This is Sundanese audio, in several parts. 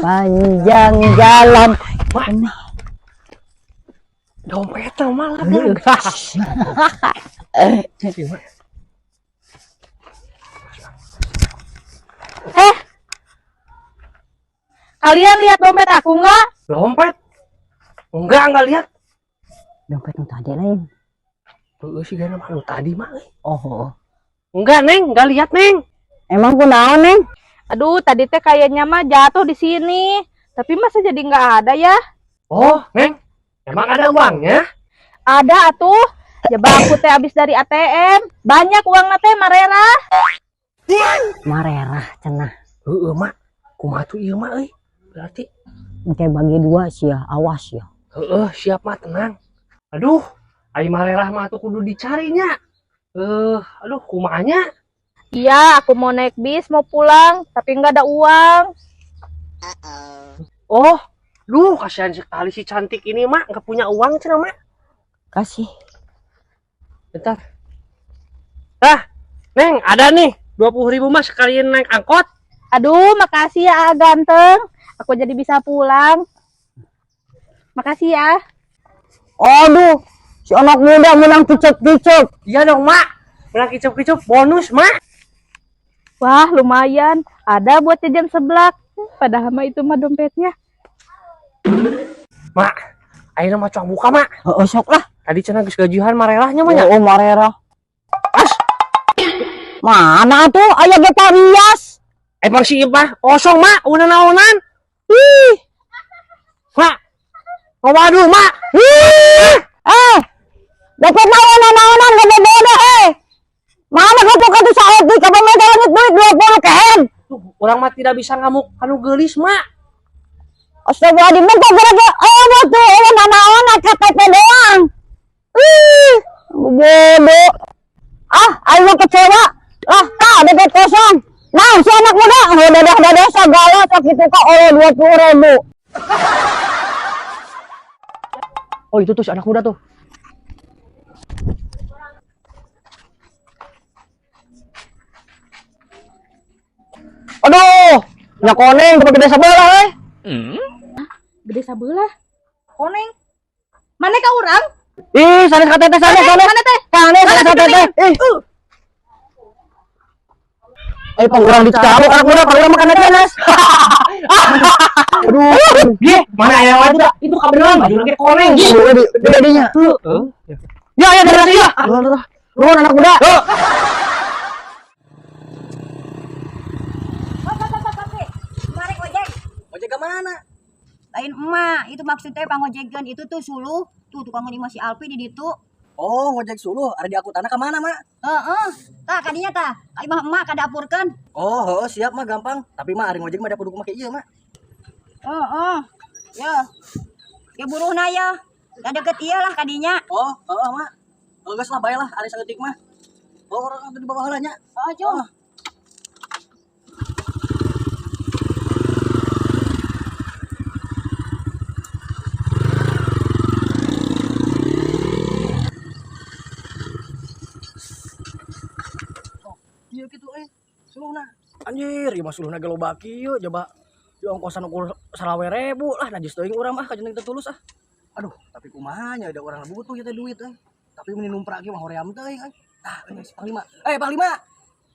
Panjang jalan. Wah. Dompetnya malah. Eh, kalian lihat dompet aku nggak? Dompet? Enggak lihat. Dompet yang tadi lain. Heeh sih gana mah tadi mah. Oh. Enggak, Neng, enggak lihat, Neng. Emang kunaon, Neng? Aduh, tadi teh kayaknya mah jatuh di sini. Tapi masa jadi nggak ada ya? Oh, Neng. Emang ada uangnya? Ada atuh. Jaba aku teh habis dari ATM. Banyak uang teh marerah. Marerah cenah. Heeh, Mak. Kumaha tuh ieu, Mak euy? Berarti engke bagi dua sih ya, awas ya. Heeh, siap Mak, tenang. Aduh, ai marerah mah atuh kudu dicarinya. Aduh, kumahanya? Iya, aku mau naik bis, mau pulang, tapi nggak ada uang. Oh, duh, kasihan sekali si cantik ini, Mak, nggak punya uang cenah, Mak. Kasih. Bentar. Ah, Neng, ada nih 20.000 Mas sekalian naik angkot. Aduh, makasih ya, ganteng. Aku jadi bisa pulang. Makasih ya. Aduh, si anak muda menang kicep-kicep. Iya dong, Mak. Menang kicep-kicep bonus, Mak. Wah, lumayan. Ada buat jajan seblak. Padahal mah itu mah dompetnya. Mak, ayeuna mah cok buka, Mak. Heeh, sok lah. Tadi cenah geus gajihan marerahnya mah nya. Oh, marerah. As. Mana tuh aya ge parias. Emang si Ibah kosong, Mak. Udah naonan. Ih. Mak. Waduh, Mak. Ih. Dapat naonan-naonan gede bodoh, eh. Mana goblok atuh saeutik kapan mah langit duit 20 kehen. Tuh, urang mah tidak bisa ngamuk anu geulis, Mak. Astagfirullahaladzim, bentar gara-gara oh tuh, oh naonan KTP doang. Ih, bodoh. Ah, ayo kecewa. Lah, tak dompet kosong. Nah, si anak muda, udah dadah segala sok itu kok oleh 20.000. Oh, itu tuh si anak muda tuh. Aduh, nya koneng tempat gede sebelah euy. Gede sebelah. Koneng. Mana ka urang? Ih, sanes ka teteh, sanes, sanes. Mana teh? Sanes, sanes ka teteh. Ih. Pang urang dicabok anak muda, pang urang makan nanas. Aduh, gih, mana aya wae itu? Itu kabeneran baju lagi koneng. Gede dinya. Heeh. Ya, ya dari ya. Nuhun anak muda. Ojek ke mana? Lain emak, itu maksudnya pangojegan itu tuh suluh, tuh tukang ngoni masih Alpi di ditu. Oh, ngojek suluh, ada di angkutanna ke mana, Mak? Heeh. Tah kadinya tah, ka imah emak kadapurkeun. Oh, heeh, siap mah gampang. Tapi mah ari ngojek mah da kudu make ieu, Mak. Heeh. Ya. Ya buruhna ya. Da deket ieu lah kadinya. Oh, heeh, Mak. Oh, geus lah bae lah ari saeutik mah. Oh, orang atuh di bawah heula nya. Oh, cung. Oh. Iya gitu suluhna. Anjir, ieu mah suluhna ge loba kieu coba. Di ongkosan ukur 20.000 lah najis teuing urang mah kajeneng teu tulus ah. Aduh, tapi kumaha nya da urang butuh ieu teh duit euy. Tapi mun numprak ge mah hoream teuing euy. Tah, euy si Panglima. Panglima.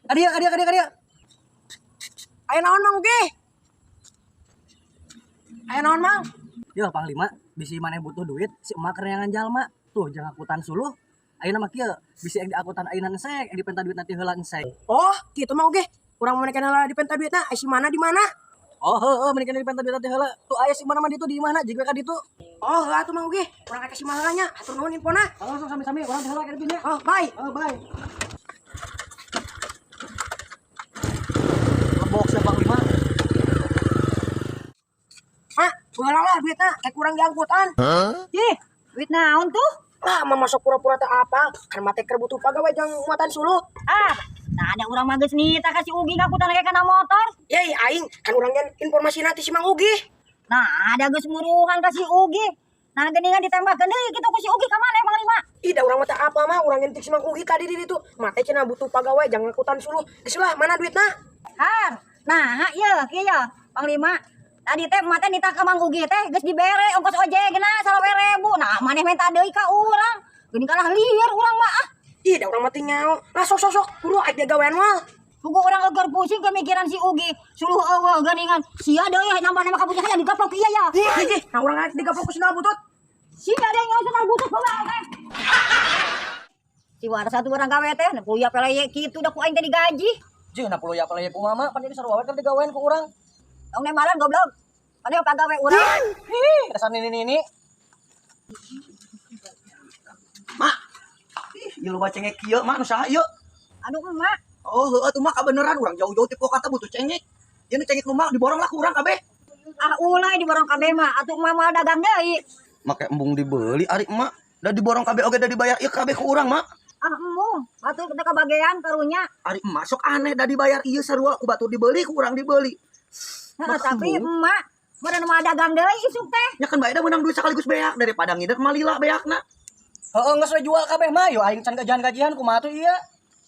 Ka dieu, ka dieu, ka dieu, ka dieu. Aya naon Mang Ugi? Aya naon Mang? Yo Panglima, bisi maneh butuh duit, si emak keur neangan jalma. Tuh jangan akutan suluh. Ayeuna mah kieu, bisi ek diakutan ayeuna ensek, ek dipenta duit nanti heula ensek. Oh, kitu mah Ugi. Urang mun kenal dipenta duitna, ai si mana di mana? Oh, heeh, mun kenal dipenta duit nanti heula. Tuh aya si mana mah ditu di imahna, jeung we ka ditu. Oh, heuh atuh Mang Ugi. Urang ka si mana nya, hatur nuhun infona. Oh, langsung sami-sami, urang teh heula ka ditu nya. Oh, bye. Oh, bye. Lebok sia Panglima. Mak, heula lah duitna, kayak kurang diangkutan. Huh? Ih, duit naon tuh? Lah, mah masuk pura-pura teh apa? Kan mate keur butuh pagawe jang muatan suluh. Ah, nah ada urang mah geus nita ka si Ugi ngakutan ge kana motor. Yei, aing kan urang gen informasi nanti si Mang Ugi. Nah, ada geus muruhan ka si Ugi. Nah, geuningan ditembakkeun deui kitu ku si Ugi ka mana Panglima? Ih, da urang mah teh apa mah urang ngentik si Mang Ugi tadi di ditu. Mate cenah butuh pagawe jang ngakutan suluh. Geus lah, mana duitna? Har. Nah, ieu kieu ya, Panglima. Tadi teh emak teh nitah ka Mang Ugi teh geus dibere ongkos ojek na 25.000. Nah, maneh minta deui ka urang. Geuning kalah lieur urang mah ah. Ih, da urang mah teu nyaho. Lah, sok sok sok, buru aing gawean mah. Pugu urang eger pusing kemikiran si Ugi. Suluh eueuh geuningan. Sia deui nambah-nambah ka hayang digaplok ieu ya. Ih, ih, nah urang aing digaplok ku sendal butut. Sia deui nyaho sendal butut bawa teh. Si waras atuh urang gawe teh, kuliah peleye kitu da ku aing teh digaji. Jih, na puluh ya peleye kumaha mah, pan ini sarua we keur digawean ku urang. Tong nembalan goblok. Maneh pagawe urang. Ih, dasar nini nini. Mak. Ih, ieu loba cengek kieu, Mak, nu saha ieu? Aduh emak. Oh, heueuh tuh Mak, kabeneran urang jauh-jauh ti Purwakarta butuh cengek. Ieu nu cengek nu mah diborong lah ku urang kabeh. Ah ulah diborong kabeh mah, atuh emak moal dagang deui. Make embung dibeli ari emak. Da diborong kabeh oge da dibayar ieu kabeh ku urang, Mak. Ah embung, atuh kita kebagean karunya. Ari emak sok aneh da dibayar ieu sarua ku batur dibeli ku urang dibeli. Heeh, tapi emak meureun moal dagang deui isuk teh. Ya kan bae da meunang duit sekaligus beak daripada ngider mah lila beakna. Heeh, geus we jual kabeh mah, yo aing can gajian-gajian kumaha tuh ieu.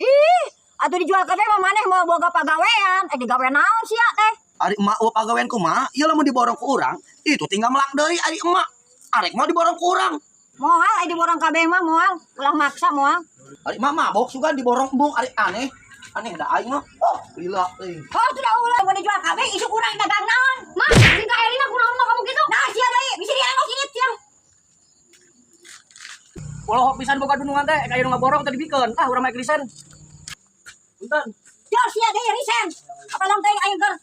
Ih, atuh dijual kabeh mah maneh moal boga pagawean. Eh digawe naon sia teh? Ari emak eueuh pagawean kumaha? Ieu lamun diborong ku urang, itu tinggal melak deui ari emak. Arek mah diborong ku urang. Moal ai diborong kabeh mah moal, ulah maksa moal. Ari emak mabok sugan diborong embung ari aneh. Aneh da aing mah. Oh, lila euy. Oh, sudah ulah mun dijual kabeh isuk urang dagang naon? Mak, sing ka Elina kunaon mah kamu kitu? Nah, sia deui, bisi dianggo sini sia. Ulah pisan boga dunungan teh, aya nu ngaborong teh dibikeun. Ah, urang mah resign. Punten. Jor sia deui resign. Apalang teh aing keur.